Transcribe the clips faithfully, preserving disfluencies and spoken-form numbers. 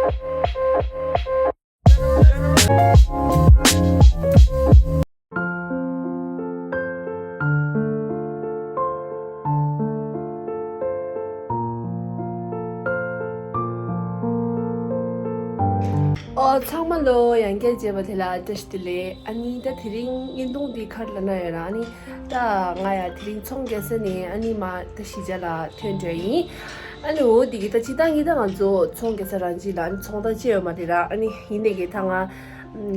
ཨོ། ཚང་མ་ལོ་ཡང་བསྐྱར་མཇལ་བ་དེ་ལ་བཀྲ་ཤིས་བདེ་ལེགས། ཨ་ནི་ད་དེ་རིང་བརྙན་ཐུང་འདི་ག་རེ་ལབ་ན་ཡོད་ར། ཨ་ནི་ད་ང་ཡང་དེ་རིང་ཚོང་རྒྱག་ས་ནས་ཨ་ནི་མར་ད་གཞིས་ཆགས་ལ་ཐོན་འགྲོ་ཡིན། ཨ་ནི་འོ་འདི་གི་ད་སྤྱིར་བཏང་གི་ད་ང་ཚོ་ཚོང་རྒྱག་ས་རང་གཅིག་ལ་ཨ་ནི་ཚོང་རྟགས་བཅས་ཡོད་མ་རེད་ར། ཨ་ནི་ཡིན་ནའི་གི་ད་ང་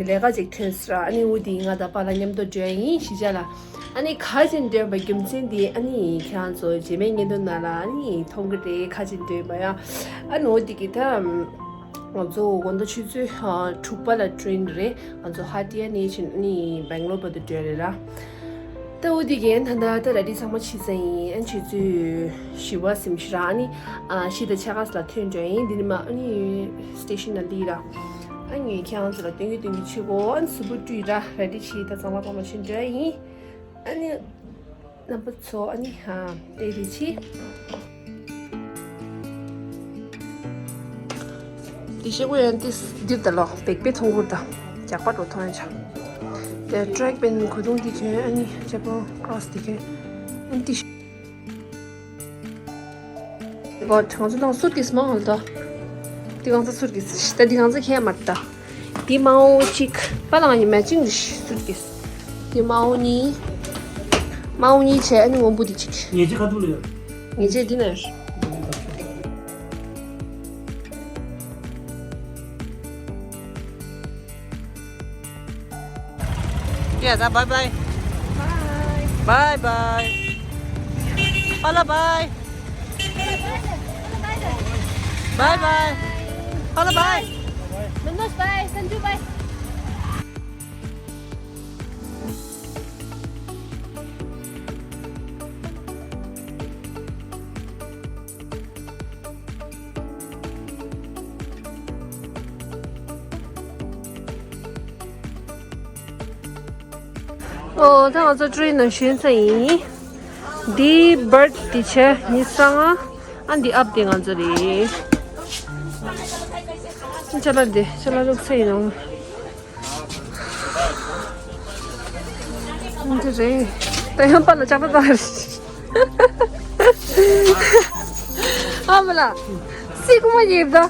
ལས་ཀ་ཅིག་ཐོན་སོང་ར། ཨ་ནི་འོ་འདི་ང་དང་པཱ་ལགས་མཉམ་དུ་འགྲོ་ཡིན་གཞིས་ཆགས་ལ། ཨ་ནི་ག་རེ་བྱས་ནས་འགྲོ་ཡིན་པའི་རྒྱུ་མཚན་འདི་ཨ་ནི་ཁྱེད་རང་ཚོ་རྗེས་མའི་བརྙན་ཐུང་ནང་ལ་ཨ་ནི་མཐོང་གི་རེད། ག་རེ་བྱས་ནས་འགྲོ་ཡིན་པ་ཡ། ཨ་ནི་འོ་འདི་གི་ད་ང་ཚོ་དགོང་དག་ཆུ་ཚོད་ཨ་དྲུག་པ་ལ་ཊེ་རེན་རེད། ང་ཚོ་ཧ་ཏི་ཡ་ནས་ཕྱིན་ཨ་ནི་སྦེང་ལོར་བར་དུ་འགྲོ་རེད་ར། ད་འོ་འདི་གི་ད་ད་ད་ར་དེ་ཚང་མ་ཕྱིན་ཚར་ཡིན། ཨ་ནི་ཆུ་ཚོད་བཞི་པ་ཟིན་ཤག་ར། ཨ་ནི་ཨ་གཞིས་དང་ཆ་ག་ས་ལ་ཐོན་འགྲོ་ཡིན། འདི་ནས་མར་ཨ་ནི་སི་ཊེ་ཤན་ལ་སླེབས་ར། ཨ་ནི་ཁྱེད་རང་ཚོ་ལ་སྟོན་གི་སྟོན་གི་བྱེད་དགོས། ཨ་ནི་གཟུགས་པོ་བཀྲུས་ར་ར་དེ་བྱས་ད་ཚང་མ་ཚང་མ་ཕྱིན་འགྲོ་ཡིན། ཨ་ནི་རྣམ་པ་ཚོ་ཨ་ནི་ཧ་དེ་རེ་ཆི། དེ་ཤེལ་སྒོ་ཡང་ཏིས་འདིར་ད་ལོ་བེག་པེ་མཐོང་གུར་དང་རྒྱག་པ་འགྲོ་མཐོང་ཡང་ཆ། དེ་ཊེག་པེན་གོས་ཐུང་དེ་གྱོན། ཨ་ནི་ཅེ་པོ་ཀྲོག་སི་དེ་གྱོན། ཨ་ནི་ཏི་ཤི། ང་ཚོ་ནང་སུཊ་ཀེ་སི་མང་ཧོལ་ད། དེ་གང་ཚ་སུཊ་ཀེ་སི་ད། དེ་གང་ཚ་ཁྱད་མ་རེད་ད། དེ་མང་བོ་གཅིག་པཱ་ལགས་ངའི་མེ་ཅིང་རེད་སུཊ་ཀེ་སི། དེ་མང་བོ་གཉིས། མང་བོ་གཉིས་བྱས་ཨ་ནི་སྔོན་པོ་དེ་གཅིག་ངེད་ཅག་ཁ་ཐུག་ལ་ཡོད། ངེད་ཅག་འདི་ན་ཡོད། Yeah, bye bye. Bye bye. Hello, bye. Bye bye. Hello, bye. Manoj, bye. Sanju, bye. ཨོ། ད་ང་ཚོ་ཊེ་རེན་ནང་ཞོན་ཚར་ཡིན། འདི་བར་ཊི་འདི་བྱས་ཉི་ཤུ་རྩ་ལྔ། ཨ་འདི་ཨབ་དེ་ང་ཚོ་རེད། ཅ་ལག་འདི་ཅ་ལག་བླུགས་ཚར་ཡིན་ནོ། འདི་རེད། ད་ཡང་པཱ་ལགས་ལྕགས་རྟ་བཏང་རེད། ཨ་མ་ལགས། སི་ཀུ་མ་ཡེབ་ད།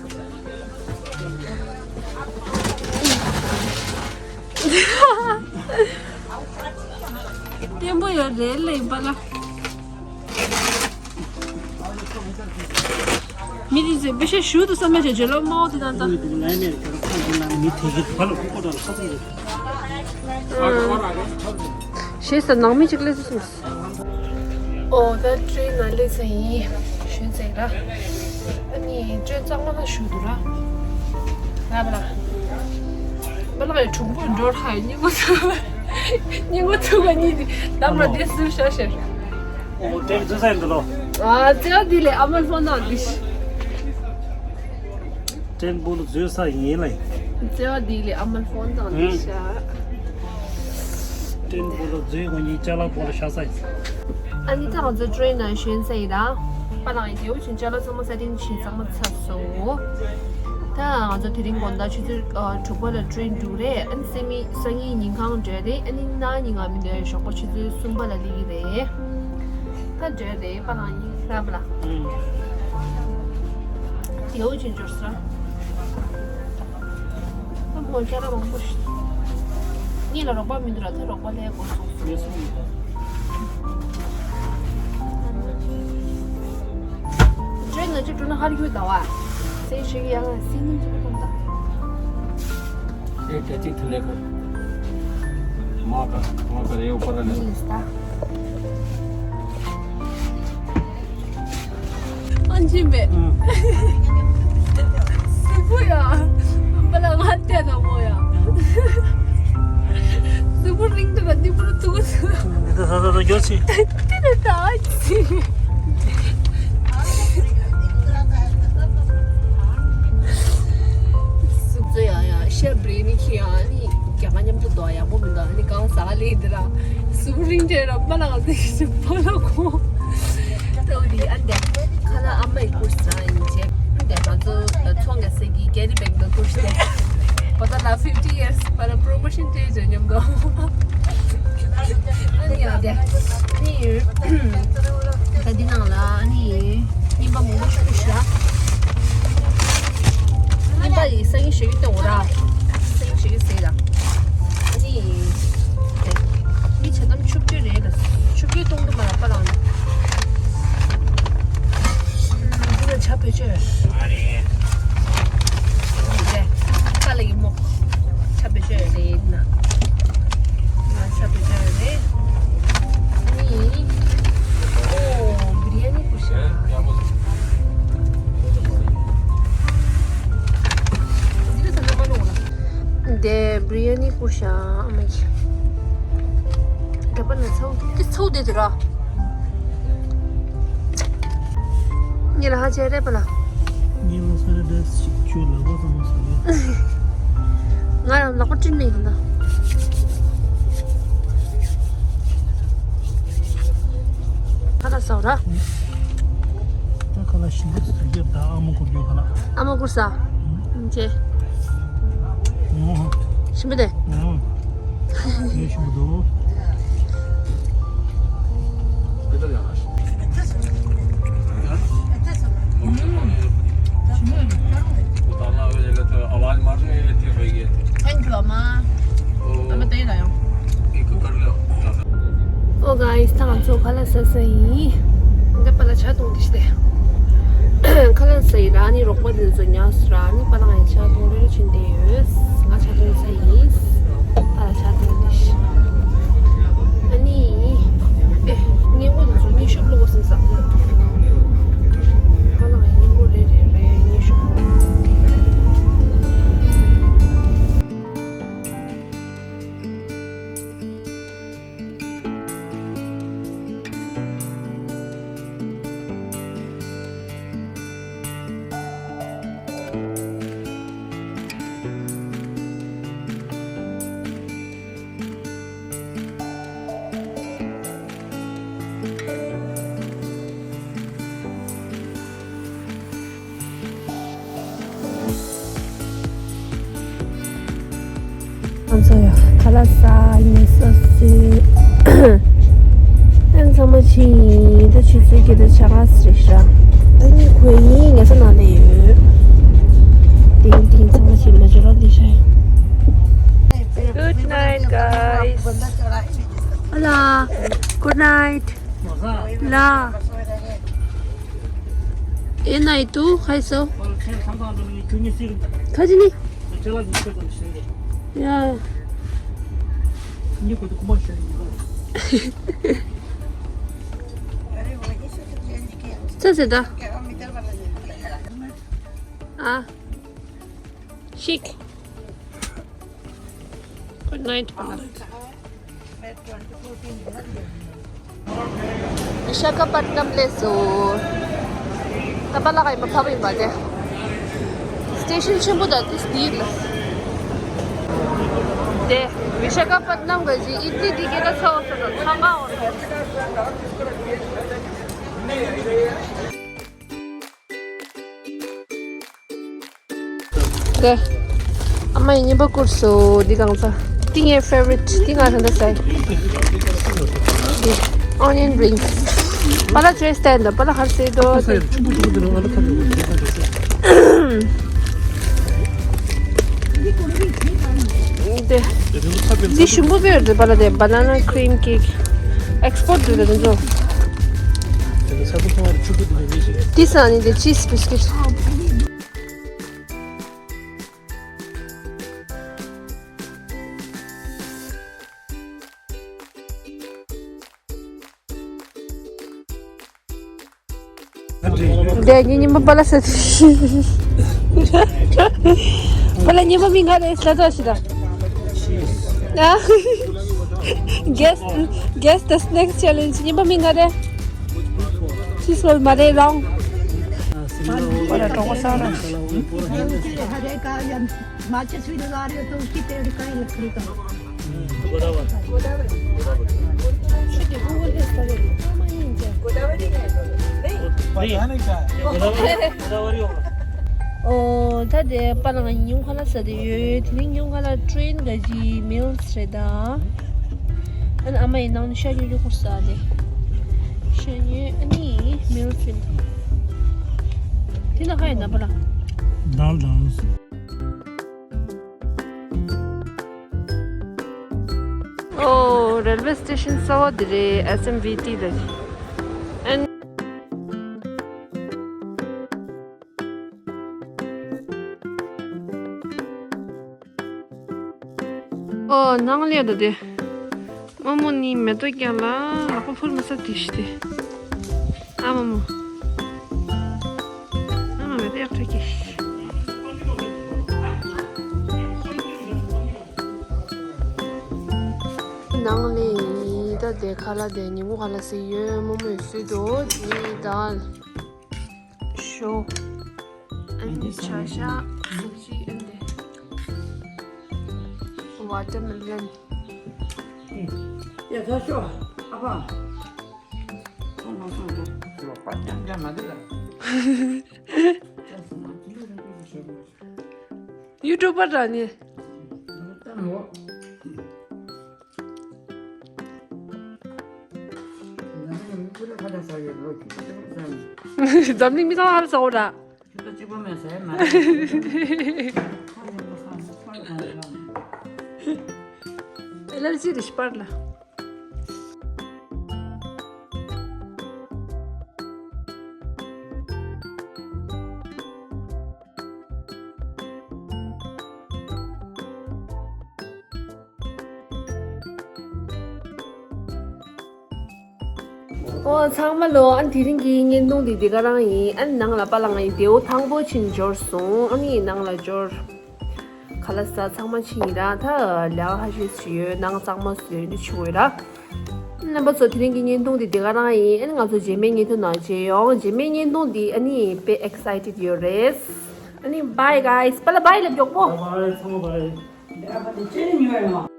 བརྟན་པོ་ཡོད་རེད་ལེ་པཱ་ལགས། མི་དེ་ཚོས་པེ་ཤ་ཞུ་འདུག་བསམ་ཡ་བྱས་བརྗོད་ལོ་མང་པོ་དེ་དང་ད། མི་དེ་གི་ཕ་ལ་ཁུག་པ་དང་ཁ་ཚུགས་རེད། ཞེས་ཟེར་ནང་མི་གཅིག་སླེབས་སོང་། ཨོ་ད་ཊེ་རེན་ནང་སླེབས་ཚར་ཡིན། ཞོན་ཚར་ཡིན་ར། ཨ་ནི་ཊེ་རེན་གཙང་མ་ལ་བཞུགས་འདུག་ར། ང་པཱ་ལགས། པཱ་ལགས་ཡི་གྲོགས་པོ་འགྲོ་ར་སྙིང་པོ་ཚུགས། སྙིང་པོ་ཚུགས་པ་གཉིས་དེ་ལམ་ལ་བསྡད་ཟུར་ཤར་ཤར། ཨོ་ཊེ་རེན་འཛུལ་ས་ཡིན་འདུག་ལོ། ཨ་ཙེ་བ་དེ་ལས་ཨ་མ་ལ་ཕོན་བཏང་དེ། ཊེ་རེན་སྦུག་ལ་འཛུལ་ས་ཡིན་ལ་ཡིན། ཙེ་བ་དེ་ལས་ཨ་མ་ལ་ཕོན་བཏང་དེ་ཤ། ཊེ་རེན་སྦུག་ལ་འཛུལ་ཁོ་གཉིས་ཅ་ལག་སྦུག་ལ་བཞག་ས་ཡིན། ཨ་ནི་ད་ང་ཚོ་ཊེ་རེན་ནང་ཞོན་ཚར་ཡིན་ར། པཱ་ལགས་ཡིན་དེའུ་ཆུང་ཅ་ལག་ཚང་མ་ས་ཏིང་ཆེ་ཚང་མ་ཚར་སོང་། ད་ང་ཚོ་དེ་རིང་དགོང་དག་ཆུ་ཚོད་ཨ་དྲུག་པ་ལ་ཊེ་རེན་འགྲོ་རེད། ཨ་ནི་སང་ཉིན་སང་ཉིན་ཉིན་གང་འགྲོ་རེད། ཨ་ནི་གནངས་ཉིན་ང་མི་འདོད་ཞོགས་པ་ཆུ་ཚོད་གསུམ་པ་ལ་སླེབས་ཀྱི་རེད། ད་འགྲོ་རེད་པཱ་ལགས་ཡིན་ར་པཱ་ལགས། ཨུམ། དེའུ་ཆུང་འབྱོར་སོང་། ད་མོ་ཁྱེད་རང་མང་པོ་ཞིག་གཉིས་ལ་རོགས་པ་མི་འདུག་ར། ད་རོགས་པ་ལས་དགོས་སོང་། ངས་སུ་མི་འདུག་ཊེ་རེན་ནང་ཅིག་འགྲོ་ན་ཧར་རྒྱུག་ད་བ། སེ་ཤེ་གི་ཡང་སེ་ཉིན་ཅིག་གོམ་ད། ཨེ་དེ་ཅིག་ཐུ་ལེ་ཁོ། མ་ག་མ་ག་རེ་ཡོད་པ་ར་ལེ། ཨན་ཅི་མེ། སུ་བུ་ཡ། བ་ལ་ང་ཏེ་ན་མོ་ཡ། སུ་བུ་རིང་དུ་ག་ཏི་བུ་ཏུ་སུ། འདི་ད་ད་ད་ད་གྱོ་ཆི། ཏི་ཏི་ད་ད་ཆི། སུ་བུ་ཡ་ཡ་ཤ་བྲེ་ནི་ཁི་ཡ་ནི་རྒྱ་ག་མཉམ་དུ་དོ་ཡག་པོ་མི་འདུག་ཨ་ནི་གང་ཟ་ལེ་འདི་ར། སུ་རིང་ཏེ་ར་པ་ལགས་ཟེར་གི་ཞིག་པ་ལགས་ཁོ། ཏོ་འདི་ཨ་འདི་ཁ་ལ་ཨ་མའི་ཀུར་ས་ཡིན་ཅེ། འདི་ང་ཚོ་ཚོང་ག་ས་གི་གེ་རི་བེག་ པོ་ཞིག་སྟེ། པ་ད་ལ་fifty years པ་ལ་པྲོ་མོ་ཤན་སྤྲད་བྱས་མཉམ་དུ། ཨ་ནི་ཡ་དེ། ཨ་ནི། ད་འདི་ནང་ལ་ཨ་ནི། རྙིང་པ་མང་པོ་ཞིག་ཤ། རྙིང་པ་ཡི་སང་ཉིན་ཞོགས་ཀྱི་གཏོང་ར། སང་ཉིན་ཞོགས་ཀྱི་ཟས་ལ། ཨ་ནི། དེ། མི་ཆ་ཏམ་ཆུབ་ཆུ་རེད་ལ། ཆུབ་ཆུ་གཏོང་དུ་མ་ལ་པ་ལང་། འདི་ལ་ཆ་བོད་ཆོས། ཨ་རེད། ཀ་ལ་ཡི་མོ། ཆ་བོད་ཆོས་རེད་ན། ང་ཆ་བོད་ཆོས་རེད། ནི། ཨོ། བི་རི་ཡ་ནི་ཀུ་ཤ། འདི་ལ་ས་ན་མ་ནོ་ལ། འདི་བི་རི་ཡ་ནི་ཀུ་ཤ་ཨ་མ་གི། རྒྱ་པ་ན་ཚོ་དེ་ཚོ་དེ་དེ་ར། ཉི་ལ་ཧ་ཅེ་རེ་པ་ལ། ཉི་ལ་ས་རེ་དེ་ཞིག་ཆུ་ལ་བ་ཙམ་ས་རེ། ང་རང་ལག་པ་བྲིན་ནས་ཡིན་ད། ཁ་ལ་ཟ་ར། ད་ཁ་ལ་ཤིང་ཏོག་ཟ་རྒྱབ་ད་ཨ་མ་ཁུར་རྒྱུ་ཁ་ལ། ཨ་མ་ཁུར་ས། ཨུམ། ཅེ། ཨུམ། ཤིང་པོ་དེ། ཨུམ། ངས་ཤིང་པོ་འདུག Thank you, Ama. ཨོ་guys, ད་ང་ཚོ་ཁ་ལག་ཟ་ས་ཡིན། འདི་པ་ལ་ཆ་གཏོང་དེ་ཤི་དེ། ཁ་ལག་ཟ་ཡི་ར་ནི་རོགས་པ་འདི་ཚོ་ཉག་སུ་ར་ནི་པ་ལ་ང་ཡི་ཆ་གཏོང་རེ་རེ་བྱིན་དེ་ཡོད། ང་ཆ་གཏོང་ས་ཡིན། ད་ལ་ཆ་གཏོང་དེ་ཤི། ཨ་ནི། ཨེ། ངས་འོ་འདི་ཚོ་ཉི་ཤུ་བླུགས་ཟིན་ས། ཁ་ལག་ཡིན་འོ་རེ་རེ་རེ་ཉི་ཤུ། ང་ཚོ་ཡང་ཁ་ལག་ཟ་ཡིན་ས་སུ། ཨན་ཚང་མ་ཕྱིན་ཡིན་ད་ཆུ་ཚོད་བརྒྱད་དང་ཕྱེད་ཀ་རེད་ཤག་ད་ནི་ཁོ་ཡིན་ངེད་ཚོ་ནང་ལ་ཡོད། ཏིང་ཏིང་ཚང་མ་ཕྱིན་མ་བྱོས་རོགས་འདི་ཤ་ཡིན། Good night, guys. Hola. Good night. ལ། ཨེ་ན་ཡི་ཏུ་ཧའི་སོ། ཁ་ཅི་ནི། ཡ། ཚ་ཟེར་ད། ཨ། ཤིག Good night, པ་ལགས། བི་ཤ་ཁ་པ་ཏི་ནམ་སླེབས་སོང་། ད་པ་ལགས་ཡིན་པ་ཕབ་ཡིན་པ་དེ། སི་ཊེ་ཤན་ཆེན་པོ་དང་དེ་འདི་ལ། དེ་བི་ཤ་ཁ་པ་ཏི་ནམ་ག་ཅི་ཨི་ཏི་ཏི་གེ་ད་ཚོ་ཚོ་ཚང་མ་འོར་གེ། དེ། ཨ་མ་ཡིས་རྔན་པ་བསྐུར་སོང་། འདི་གང་ཚ། འདི་ངའི་ཕེ་ཝ་རི་ཊི། འདི་ང་རང་ད་ཟ་ཡི། འདི་ཨོ་ནི་ཡན་རིང་སི། པ་ལ་ཅོ་ཡི་སི་ད་ཡིན་ད། པ་ལ་ཧར་སེ་དོ། དེ། འདི་ཞིམ་པོ་དཔེ་ཡོད་རེད་པ་ལ། དེ་banana cream cake ཨེག་སི་པོར་ཊི་འདུག་དེ་ཚོ། འདི་ས་ནི་དེ་ཅིས་བི་སི་ཀིཊ། དེ་ངའི་རྔན་པ་པ་ལ་ཟ་དུས། པ་ལ་རྔན་པ་མིང་ག་རེ་ཟ་དུས་ཤི་ད། Guess, guess the snack challenge. རྔན་པ་མིང་ག་རེ། ཅིས་བོལ་མ་རེད། རོང་། པ་ལ་གྲོགས་པོ་ཟ་ར། गोदावरी। गोदावरी। गोदावरी है। नहीं। पता नहीं क्या है। गोदावरी, गोदावरी होगा। ཨོ་ད་དེ་པ་ལ་ང་ཉུང་ཁ་ལ་ཟ་དེ་ཡོད། དེ་རིང་ཉུང་ཁ་ལ་ཊེན་ག་ཇི་མིལ་སི་རེད་ད། ཨ་ནི་ཨ་མ་ཡི་ནང་ནས་ཤ་ཉུང་ཉུང་ཁུར་ཟ་དེ། ཤ་ཉུང་ཨ་ནི་མིལ་སི་རེད། དེ་ན་ཁ་ཡི་ན་པ་ལ། དང་དང་། ཨོ་རེལ་ཝེ་སི་ཊེ་ཤན་གསར་བ་འདི་རེད། ཨེས་ཨེམ་བྷི་ཊི་རེད། ཨན། ཨོ་ནང་ལས་ད་དེ། རྨོ་མོ་ནི་མེ་ཏོག་རྒྱག་ལ་ལག་པ་ཕུར་མ་ས་དེ་ཤི་དེ། ཨ་རྨོ་མོ། ཨ་མ་མེ་ཏོག་ཡག་ཐུག་གི། ནང་ལས་ད་དེ་ཁ་ལག་དེ་ཉིན་གུང་ཁ་ལག་ཟིག་ཡོད། རྨོ་མོས་བཟོས་འདུག་དེ་ད། ཞོ། ཨན་ཆ་ཤ། སུ་ཅི་ཨན་དེ། ཝ་ཊར་མེ་ལོན། ཡ་ད་ཤོ། ཨ་ཕ། ཁོང་ཁོང་ཁོང་ཁོང་ཁོང་པ་ཉམས་ཉམས་མ་དེ་ལ། ཡུ་ཊུབ་པར་ར་ནི། འཛམ་གླིང་མི་ཚང་མ་ཧ་ལས་ས་འོ་ར། ཨེ་ལར་ཇི་རེད་ཤི་པར་ལ། ཨོ་ཚང་མ་ལོ། ཨ་ནི་དེ་རིང་གི་བརྙན་ཐུང་འདི་འདི་ག་རང་ཡིན། ཨ་ནི་ནང་ལ་པ་ལ་ང་ཡི་དེའུ་ཐང་པོ་ཕྱིན་འབྱོར་སོང་། ཨ་ནི་ནང་ལ་འབྱོར། ཁ་ལག་ཟ་ཚང་མ་ཕྱིན་ཡིན་ར། ད་ལ་ཧ་ཤེས་ཤིག་ཡོད། ནང་གཙང་མ་བཟོས་འདི་ཆུ་འོད་ར། རྣམ་པ་ཚོ་དེ་རིང་གི་བརྙན་ཐུང་འདི་འདི་ག་རང་ཡིན། ཨ་ནི་ང་ཚོ་རྗེས་མའི་བརྙན་ཐུང་ནང་མཇལ་ཡོང་། རྗེས་མའི་བརྙན་ཐུང་འདི་ཨ་ནི་དཔེ་ཨེག་སའི་ཊེཌ་ཡོད་རེད། ཨ་ནི་bye guys། པ་ལ་bye་ལབ་མགྱོགས་པོ། Bye bye ཚང་མ་bye།